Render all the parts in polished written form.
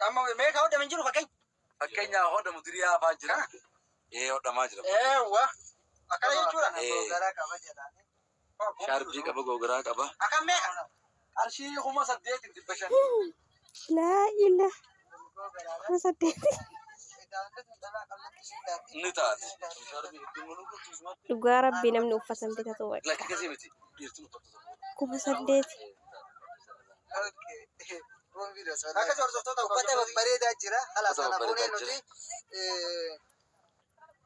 Amma meeqa hodhame jiru fakkeenya? Fakkeenyaaf hodhamu diriyaa afaan jira. Ee hodhamaa jira. Eewwa. Akkana jechuudha. Shaarbii qaba, gogaraa qaba. Akkam meeqa? Qarshii 8500. Laa ilaa 8000. Ni taati. Dhugaa rabbii namni uffata hin bitatu bakka. Lakki kasii miti. Dhiirtuun uffata. 8000. Akkas hordoftoota Uffata babbareedaa jira. Halas Uffata kana fuunee babbareedaa nuti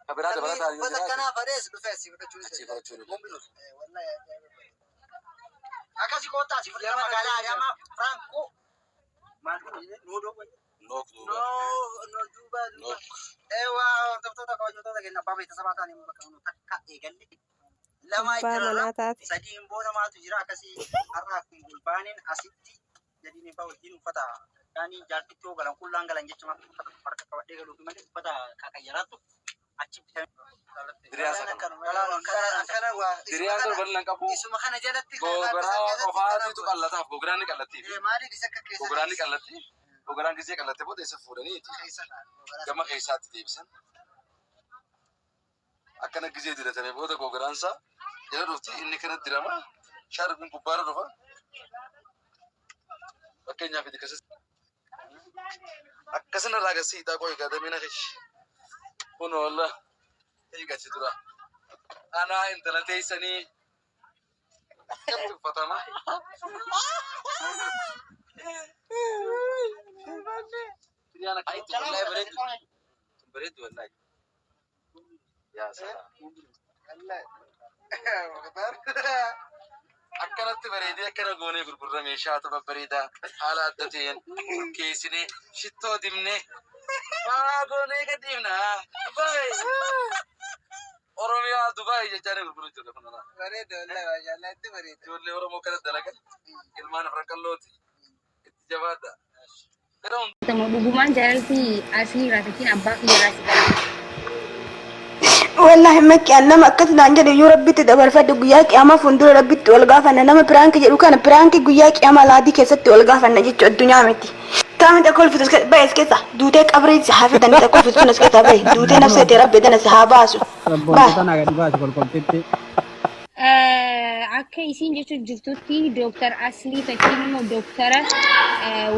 Kabiraa dabalataan yoo uffata jiraate akkanaa fadhees dhufee asii fudhachuu ni achii danda'a. fudhachuu ni danda'a. Wallahi ajaa'iba. Akkasi koottaa si fudhata magaalaa Adaamaa Firankoo. Maal kun nuudoo Nook duuba. No, no duuba duuba. Nook. Eewwa hordoftoota kabajattoota keenya abbaa beeksisa ta'anii bakka nu takka eegalle. Lama Abbaa jira manaa taate. sadiin booda maatu jira akkasii har'a kun gulbaaniin asitti gadiin abbaa wajjin uffata isaanii jaartitti yoo galan qullaan galan jechuudha uffata farda qabadhee galuufi malee uffata kakayyaraattu achi bitame. Diriyaa isa kana. Akkana waa Diriyaan kun bal'ina qabu. isuma kana jalatti Gogaraa qofaatiitu qallataaf. Gogoraan ni qallattiif. Maaliif isa akka keessa Gogoraan ni qallatti. Gogoraan gisee qallatte booda isa fuudhaniiti. Gama keessaatti deebisan. Akkana gisee diratame booda gogoraan isaa jala dhufti inni kana dirama. Shaarbiin gubbaarra dhufa. Fakkeenyaaf itti akkasis. Akkasina irraa agarsiisa hiixaa qo'ee gaadamee na keshi. Kun walla eegatti dura. Anaa intala teessanii akkatti uffatama. Diriyaan akkatti wallahi bareeddu. Bareeddu wallahi. Yaa salaam. Akkanatti bareedee akkana goonee gurgurra meeshaa babbareedaa haala adda ta'een keessinee shittoo dibnee haa goonee gadhiifna. Baay! Oromiyaa Dubaay jechaa gurguru jirra kun alaa. Bareeda wallahi maashaallah itti bareeda. Ijoollee Oromoo kana dalagan ilmaan afran qallooti itti jabaadha. Gara Dhugumaan jaalalti asii irraa fakkiin abbaa kiyya irraa si qaba. Wallahi makki an nama akkas naan jedhe iyyuu rabbitti dabarfadhe guyyaa qiyaamaa fuuldura rabbitti ol gaafanna nama piraanki jedhu kana piraanki guyyaa qiyaamaa laadii keessatti ol gaafanna jechuudha addunyaa miti. Taa'amni takka kolfitu bahe as keessa duutee qabrii si haa fidan takka kolfitu sun as keessaa bahe duutee nafsee tee rabbi dana si haa baasu. Sabboontoota na gadi baasi kolkoltitti. Akka isiin jechuun jirtutti Dooktar Aslii fakkiin immoo dooktara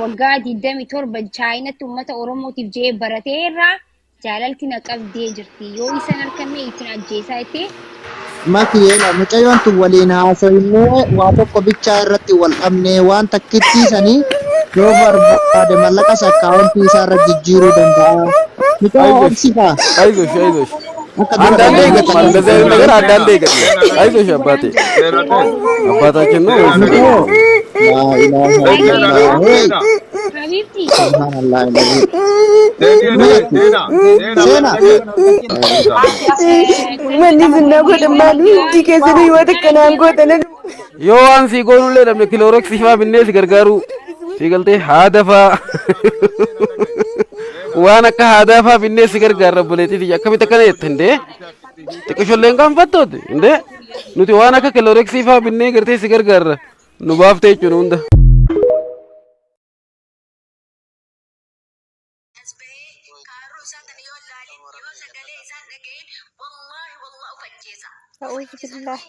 waggaa 27 Chaayinatti uummata Oromootiif jee barateerra jaalalti na qabdee jirti. Yoo isan harkamne ittiin ajjeesaa jettee Makiyeela mucayyoon tun waliin haasofnee waa tokko bichaa irratti wal dhabnee waan takkittiisanii yoo barbaade mallaqa akkaawuntii isaa irra jijjiiruu danda'a. Mucayyoo አይዞሽ obsifaa አይዞሽ አይዞሽ akka dura አንዳንዴ dhageenye ይገጥማል። እንደዚህ አይነት ነገር አንዳንዴ ይገጥማል። አይዞሽ አባቴ አባታችን ነው ወይስ mucayyoo laa ilaaha illallah hey Habiibti subhaanallah alazim seenaa Manni sinnaa godhan maal hundi keessanii waan akkanaan gootan. yoo waan sii goonullee dhabne kilooreksii faa binnee si gargaaru sii galtee haada faa waan akka haadaa faa binnee si gargaarra obboleettii tiyya akkamitti akkana jette indee xiqqisholleen qaanfattooti indee nuti waan akka kilooreksii faa binnee gartee si gargaarra nu baaftee jechuun hunda. A'uudhu billahi.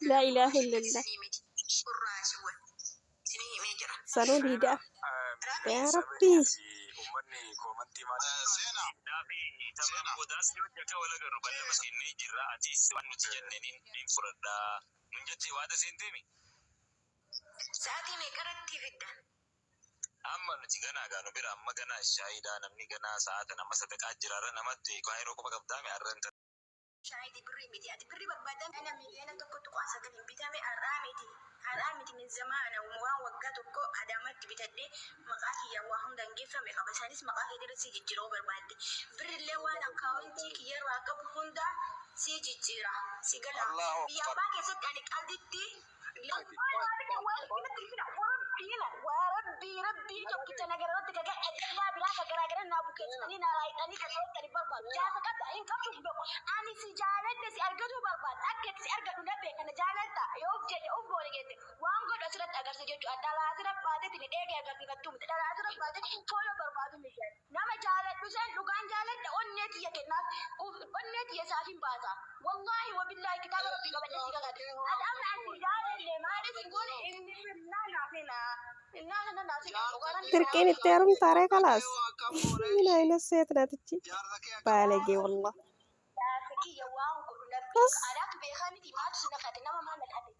Laa ilaaha illallah. Sanuu diidaa. Yaa Rabbi. Shaayidi birrii miti. Ati birrii barbaaddan ana miliyoona 1.9n bitame har'aa miti. Har'aa miti, min zamaana waan waggaa tokko Adaamaatti bitadhee maqaa kiyyaan waa hundaan geeffame qaba. Isaanis maqaa keetirra sii jijjiiruu barbaadde. Birrillee waan akkaawuntii kiyyarraa qabu hunda sii jijjiira. Si gala. Allahu Biyya Akbar. abbaa keessatti ani qalditti Rabbii rabbii tokkicha nagarratti kaga dhaqallaa biraa ka garaagara naa bukeessanii naa raayidhanii ka ta'ettanii barbaadu. Jaasa qabda hin qabdu hin beeku. Ani si jaaladhe, si argatu barbaadu. Akka itti si argadhu na beeka, na jaaladha. Yoo of jedhe of goone jette waan godhu asirratti agarsiisa jechuudha. Dhalaa asirra baatetti ni dheege agarsiifattu miti. Dhalaa asirra baate fooloo barbaadu miti. Nama jaaladhu san dhugaan jaaladha, onnee tiyya kennaaf, onnee tiyya isaaf hin baasa. Wallaahi wabillaahi kitaaba rabbii qabadhe si kakadhe. Ati amma ani si jaaladhe maaliif hin goone inni naa naafina. Dirqiin itti heerumtaaree kalaas. ምን አይነት ሴት ናት እቺ? ባለጌ ወላሂ። Kiyya waan godhu na Bas. beeka. Anaatu beekaa miti, maaltu si naqate, nama maal naqate?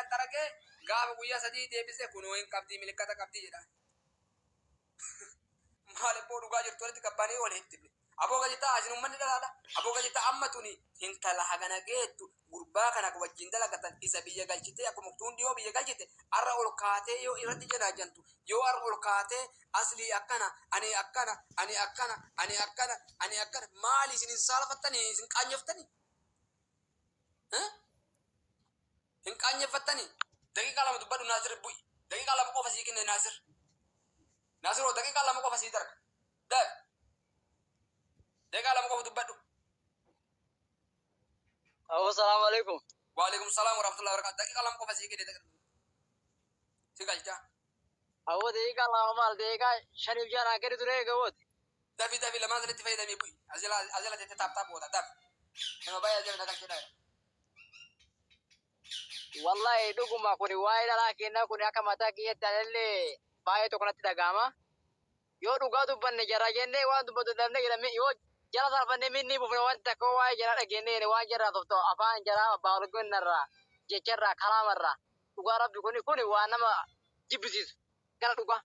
Xaragee gaafa guyyaa 3 deebisee kunoo hin qabdii, milikkata qabdii jedha. Maal ibboo dhugaa jirtu walitti qabbaanii wal hin tibne. Aboo gadi ta'a, isin uummanni dhalaadha. Aboo gadi ta'a, amma tuni intala hagana geettu gurbaa kana wajjin dalagatan isa biyya galchite, akkuma tuun dhiyoo biyya galchite arra ol kaatee yoo irratti janaajantu, yoo arra ol kaatee aslii akkana, ani akkana, ani akkana, ani akkana, ani akkana, maali isin hin saalfattanii, isin qaanyeftanii? Hin qaanyefattanii? Daqiiqaa 2 dubbadhu Naasir, bu'i. Daqiiqaa 2 qofa sii kenne Naasir. Naasiroo, daqiiqaa 2 qofa sii darba. Dafi. Daqiiqaa 2 qofa dubbadhu. Assalamu alaikum. Waalaikum salaam warahmatullahi wabarakatuh. Daqiiqaa 2 qofa sii kenne, si galcha. Awwa, daqiiqaa 2 maal, daqiiqaa 5f 6 naa gadi ture gawooti. Dafi dafi, lamaan sanitti fayyadamii bu'i. Azila azila tettee taap taap goota dafi. Nama baay'ee ajaa'iba na galchee dha. Wallahi dhuguma kuni waa'ee dhalaa kennaa kuni akka mataa kiyyatti anillee baay'ee tokko natti dhaga'ama. Yoo dhugaa dubbanne jara jennee waan dubbatu dhabne jedhame, yoo jala saalfannee minni buufne, waan takka waa'ee jaraa dhageenye, waan jarraa tofto afaan jaraa baalgonnarraa jecharraa kalaamarraa, dhugaa rabbi kuni waan nama jibbisiisu gara dhugaa.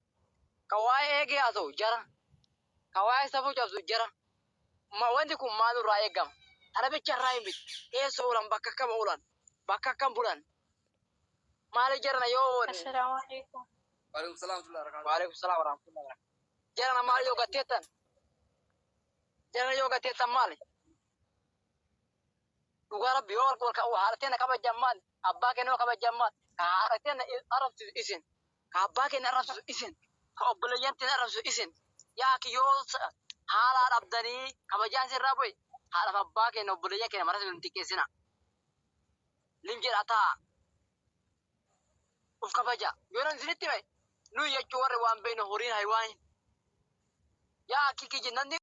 Ka waa'ee eegee haasa'u jara, ka waa'ee safuu cabsu jara. Ma wanti kun maalirraa eegama? Kana bicharraa hin miti. Eessa oolan, bakka akkam oolan, bakka akkam bulan? Maali jarana yoo Assalaamu alaikum. Waalaikum salaam warahmatullahi wabarakatuh. Waalaikum salaam warahmatullahi wabarakatuh. Jarana maali yoo gatteettan? Jarana yoo gatteettan maali? Dhugaa rabbi yoo wal haadha teenya kabajan maali? Abbaa keenya yoo kabajan maali? Ka haadha teenya arrabsisu isin. Ka abbaa keenya arrabsisu isin. Ka obboleeyyan teenya arrabsisu isin. Yaa kiyyoo haala dhabdanii kabajaan sirraa bu'e, haadhaaf abbaa keenya, obboleeyyan keenya maras hin xiqqeessina. Lim jedha ta'a. Uf kabaja. Yoo nan isinitti hime, nuyi jechuu warri waan beeknu horiin haywaan. Yaa akki kiyya namni